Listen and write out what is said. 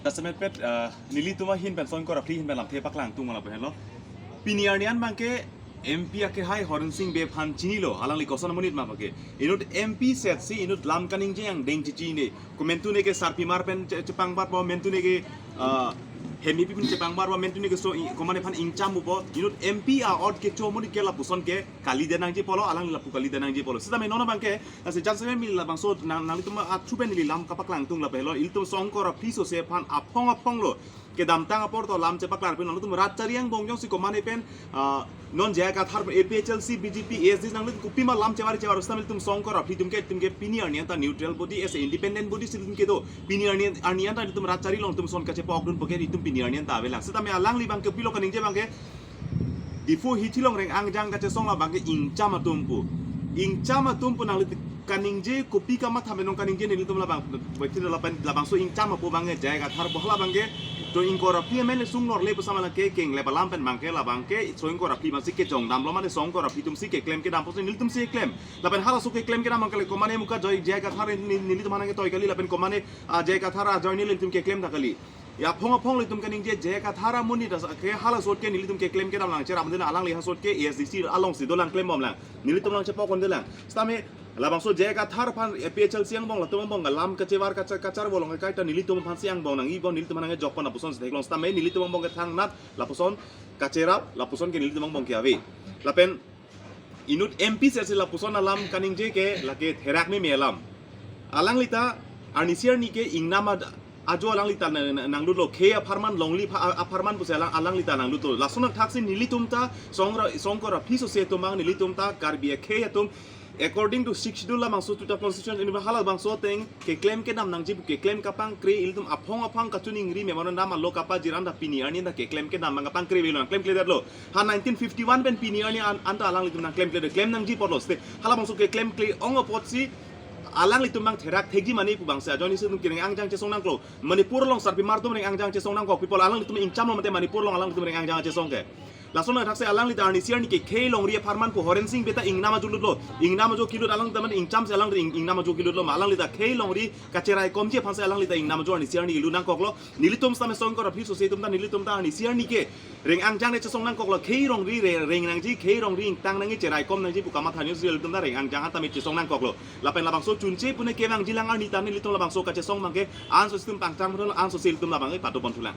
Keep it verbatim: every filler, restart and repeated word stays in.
Jasemet pet, ah, nelitum ahin pen songkor aphli ahin pen lamthe paklang tung lapu henlo. Pini arni an abangke M P akehai Horen Sing Bey aphan chinilo, alangli koson amonit ma abangke. Inut M P setsi inut lam kaningje angdeng chichinine. Komantu ne ke sarpimar pen che-, chepangbarpo, mantu ne ke, ah, hemipi pen chepangbarpo, mantu ne ke so i-, komane aphan ingchampo. Inut M P a-ot kecho amonit ke lapuson ke kalidet nangji pulo, alangli lapu kalidet nangji pulo. Sitame non abangke, lasi jasemet neli labangso nang, nanglitum athu pen neli lam kapaklang tung lapu henlo, ilitum songkor aphli sose aphan aphong aphong lo kedamtang apor to lam chepaklar pen nangtum rat chari angbong jongsi komane pen, ah, non J I Kathar A P H L C, B J P, A S D C nangtum kopima lam chevar chevar sitame ilitum songkor aphli atum ke, atum ke pini arni anta neutral body, as a independent body si ilitum kedo. Pini arni, arni anta ilitum rat chari along ilitum son kachepokdunpo ke ilitum pini arni anta avelang. Sitame alangli abangke kopilo kaningje abangke Diphu hithi along reng angjang kachesong labangke ingcham atum pu. Ingcham atum pu nangli kaningje kopi kamatha menong kaningje nelitum labang, baitin lapen labangso ingcham apu abangke J I Kathar pu hala abangke to ingkor aphli amen sung norle pu sama lake keng le balam pen abangke labangke songkor aphli abangsi kejong damlo mane songkor aphli atumsi keklem kedam pusi nelitumsi keklem. Lapen halaso keklem kedam abangke le komane muka J I, J I Kathar ni, nelitum aphan ketoi kali lapen komane, ah, J I Kathar ajoine nelitum keklem ta kali. Ya aphong aphong ilitum kaningje J I Kathar amonit ta ke halaso ke nelitum keklem kedam lang cheram den alangli halaso ke A S D C alongsi dolang klembom lang. Nelitum lang chepok konde lang. Sitame labangso J I Kathar aphan A P H L C angbong latum angbong lam kachevar kacha-, kacharvo along kaita nelitum aphansi angbong nangjipo, nelitum aphan nangkejokpon lapuson si theklong sitame nelitum angbong ke thangnat lapuson kacherap lapuson ke nelitum angbong ke ave. Lapen inut M P setsi lapuson alam kaningje ke lake therak meme alam. Alangli ta arnisi arni ke ingnam ad-, ajo alangli ta na-, na-, nanglutlo, khei apharman longli pha-, a-, apharman pusi alang, alangli ta nanglutlo. Lason athaksi nelitum ta songra-, songkor aphli sose atum abang nelitum ta Karbi akhei atum according to Sixth Schedule labangso tuta constitution ini hala bangso ateng keklem kedam nangji pu keklem kapangkre ilitum aphong aphong kachiningri memorandum alo kapajir anta pini arni anta keklem kedam abang kapangkre avelo, nangklemkledetlo. Ha nineteen fifty-one pen pini arni an, anta alanglitum nangklemkledet, klem nangji apotlo site. Hala bangso keklemkle ong apotsi alanglitum abang therak thekji mane pu abangsi ajoine si ilitum kereng angjang chesong nangkok. Manipur along sarpimar atum reng angjang chesong nangkok, people alanglitum ingchamlo mate Manipur along alanglitum reng angjang chesong ke. Lason athaksi alangli ta arnisi arni ke khei longri apharman pu Horen Sing Bey ta ingnam ajo lutlo. Ingnam ajo kelut alang ta mane ingchamsi alang ring ingnam ajo kelutlo ma alangli ta khei longri kacheraikomji aphansi alangli ta ingnam ajo arnisi arni kelut nangkoklo. Nelitum sitame songkor aphli sose atum ta nelitum ta arnisi arni ke reng angjang ne chesong nangkoklo, khei longri re-, reng nangji, khei longri ingtang nangji, cheraikom nangji pu kamatha neli si ilitum ta reng angjang anta me chesong nangkoklo. Lapen labangso chunche pune kevangji lang arni ta nelitum labangso kachesong abangke anso si ilitum pangchang pon, anso si ilitum labangke padopon thulang.